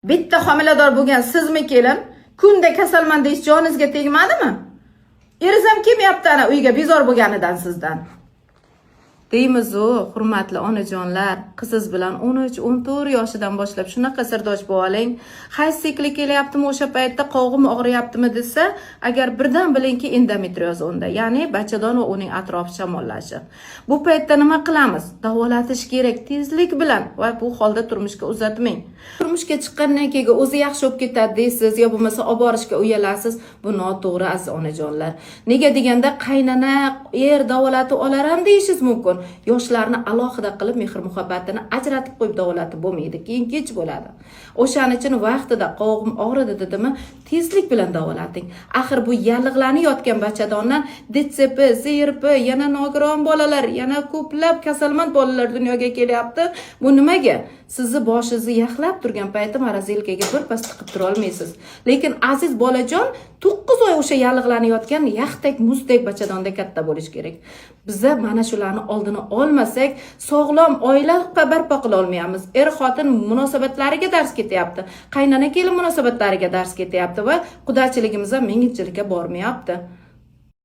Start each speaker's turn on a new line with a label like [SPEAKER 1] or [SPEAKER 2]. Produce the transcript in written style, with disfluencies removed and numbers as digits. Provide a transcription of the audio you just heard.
[SPEAKER 1] Bitta homilador bo'lgan sizmi, kelin? Kunda kasalman deyish joningizga tegmadimi? Eringiz ham kelmayapti ana uyga bezor bo'lganidan sizdan. Deymiz-u, hurmatli onajonlar, qiziz bilan 13-14 yoshidan boshlab shunaqa sirdosh bo'lib oling. Hayz sikli kelyaptimi, o'sha paytda qovog'im og'riyaptimi desa, agar birdan bilingki, endometrioz unda, ya'ni bachadon va uning atrofi shamollashi. Bu paytda nima qilamiz? Davolatish kerak tezlik bilan va bu holda turmushga uzatmang. Turmushga chiqqandan keyin o'zi yaxshi bo'lib ketadi deysiz, yo bo'lmasa olib borishga uyalasiz. Bu noto'g'ri, aziz onajonlar. Nega deganda, qaynana er davolatib olar ham deyishingiz mumkin. Yoshlarni alohida qilib, mehr muhabbatini ajratib qo'yib davolatib bo'lmaydi, keyin kech bo'ladi. O'shaning uchun vaqtida qovog'im og'ridi dedimi, tezlik bilan davolating. Axir bu yallig'lanib yotgan bachadondan ДЦП, ЗРП, yana nogiron bolalar, yana ko'plab kasalmand bolalar dunyoga kelyapti. Bu nimaga? Sizni boshingizni yaxlab turgan payti морозилка ga birpas tiqib tura olmaysiz. Lekin aziz bolajon 9 oy o'sha yallig'lanib yotgan yaxtak muzdek bachadonda katta bo'lishi kerak. Biza mana shularni oldini olmasak, sog'lom oila barpo qila olmaymiz. Er xotin munosabatlariga dars ketyapti, qaynona kelin munosabatlariga dars ketyapti va qudachiligimiz ham 1000 yilchilikka bormayapti.